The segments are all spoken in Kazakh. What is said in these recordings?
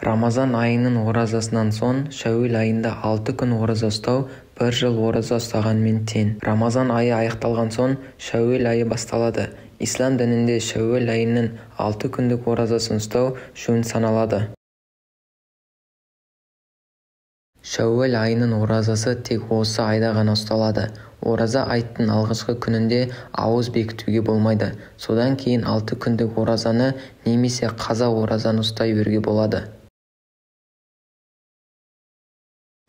Рамазан айының оразасынан соң шәуел айында 6 күн ораза ұстау бір жыл ораза ұстағанмен тең. Рамазан айы аяқталған соң шәуел айы басталады. Ислам дінінде шәуел айының 6 күндік оразасын ұстау жөн саналады. Шәуел айының оразасы тек осы айда ғана ұсталады. Ораза айттың алғашқы күнінде ауыз бекітуге болмайды. Содан кейін 6 күндік оразаны немесе қаза оразаны ұстай беруге болады.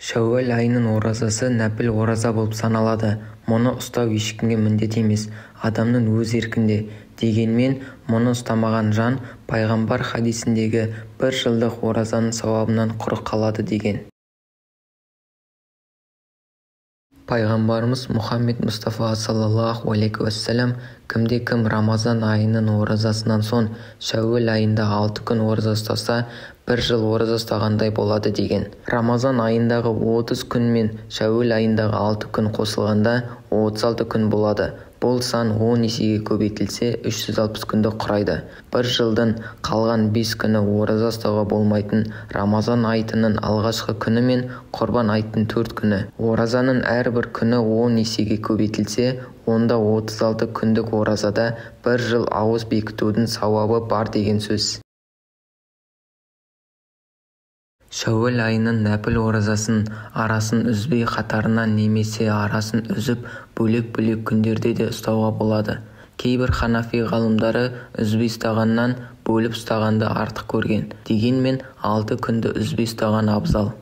Шәуел айының оразасы нәпіл ораза болып саналады. Мұны ұстау ешкімге міндет емес, адамның өз еркінде. Дегенмен, мұны ұстамаған жан пайғамбар хадисіндегі бір жылдық оразаның сауабынан құр қалады деген. Пайғамбарымыз Мұхаммед Мұстафа саллаллаху алейхи уассалам кімде-кім Рамазан айының оразасынан соң Шәуел айында 6 күн ораза ұстаса, бір жыл ораза ұстағандай болады деген. Рамазан айындағы 30 күн мен Шәуел айындағы 6 күн қосылғанда 36 күн болады. Бұл сан 10 есеге көбейтілсе 360 күнді құрайды. Бір жылдың қалған 5 күні ораза ұстауға болмайтын Рамазан айтының алғашқы күні мен Құрбан айттың 4 күні. Оразаның әрбір күні 10 есеге көбейтілсе, онда 36 күндік оразада бір жыл ауыз бекітудің сауабы бар деген сөз. Шәуел айының нәпіл оразасын арасын үзбей қатарынан немесе арасын үзіп бөлек-бөлек күндерде де ұстауға болады. Кейбір ханафи ғалымдары үзбей ұстағаннан бөліп ұстағанды артық көрген. Дегенмен 6 күнді үзбей ұстаған абзал.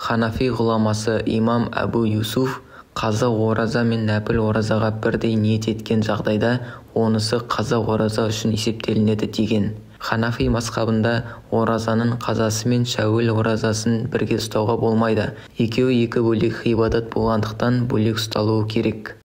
Ханафи ғұламасы имам Әбу Юсуф қаза ораза мен нәпіл оразаға бірдей ниет еткен жағдайда онысы қаза ораза үшін есептелінеді деген. Ханафи мазхабында оразаның қазасы мен шәуел оразасын бірге ұстауға болмайды. Екеуі екі бөлек ғибадат болғандықтан бөлек ұсталуы керек.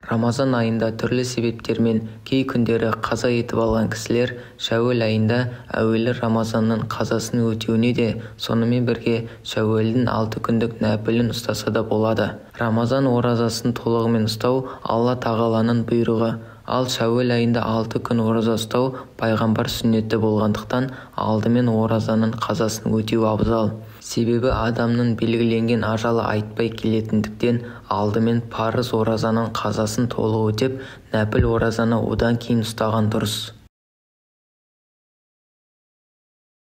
Рамазан айында түрлі себептермен кей күндері қаза етіп алған кісілер шәуел айында әуелі Рамазанның қазасын өтеуіне де, сонымен бірге шәуелдің 6 күндік нәпілін ұстаса да болады. Рамазан оразасын толығымен ұстау Алла тағаланың бұйрығы. Ал шәуел айында 6 күн ораза ұстау пайғамбар сүннеті болғандықтан алдымен оразаның қазасын өтеу абзал. Себебі адамның белгіленген ажалы айтпай келетіндіктен алдымен парыз оразаның қазасын толық өтеп, нәпіл оразаны одан кейін ұстаған дұрыс.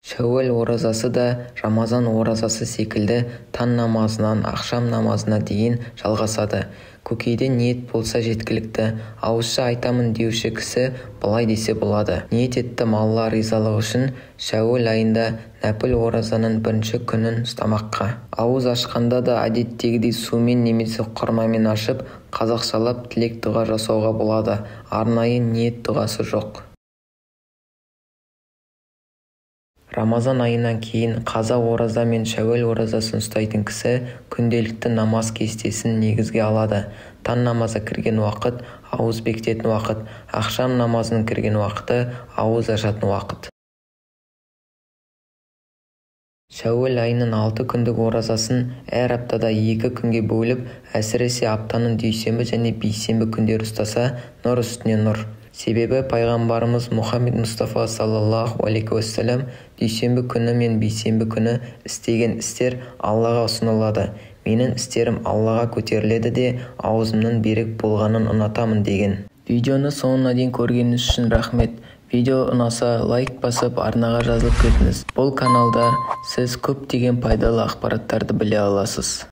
Шәуел оразасы да Рамазан оразасы секілді таң намазынан ақшам намазына дейін жалғасады. Көкейде ниет болса жеткілікті. Ауызша айтамын деуші кісі былай десе болады. Ниет еттім Алла ризалығы үшін Шәуел айында нәпіл оразаның бірінші күнін ұстамаққа. Ауыз ашқанда да әдеттегідей сумен немесе құрмамен ашып, қазақшалап тілек дұға жасауға болады. Арнайы ниет дұғасы жоқ. Рамазан айынан кейін қаза ораза мен шәуел оразасын ұстайтын кісі күнделікті намаз кестесін негізге алады. Таң намазы кірген уақыт, ауыз бекітетін уақыт, ақшам намазының кірген уақыты, ауыз ашатын уақыт. Шәуел айының 6 күндік оразасын әр аптада 2 күнге бөліп, әсіресе аптаның дүйсенбі және бейсенбі күндері ұстаса, нұр үстіне нұр. Себебі пайғамбарымыз Мұхаммед Мұстафа саллаллаху алейхи уассалам дүйсенбі күні мен бейсенбі күні істеген істер Аллаға ұсынылады. Менің істерім Аллаға көтеріледі де, аузымның берік болғанын ұнатамын деген. Видеоны соңына дейін көргеніңіз үшін рахмет. Видео ұнаса лайк басып, арнаға жазылып кетіңіз. Бұл каналда сіз көптеген пайдалы ақпараттарды біле аласыз.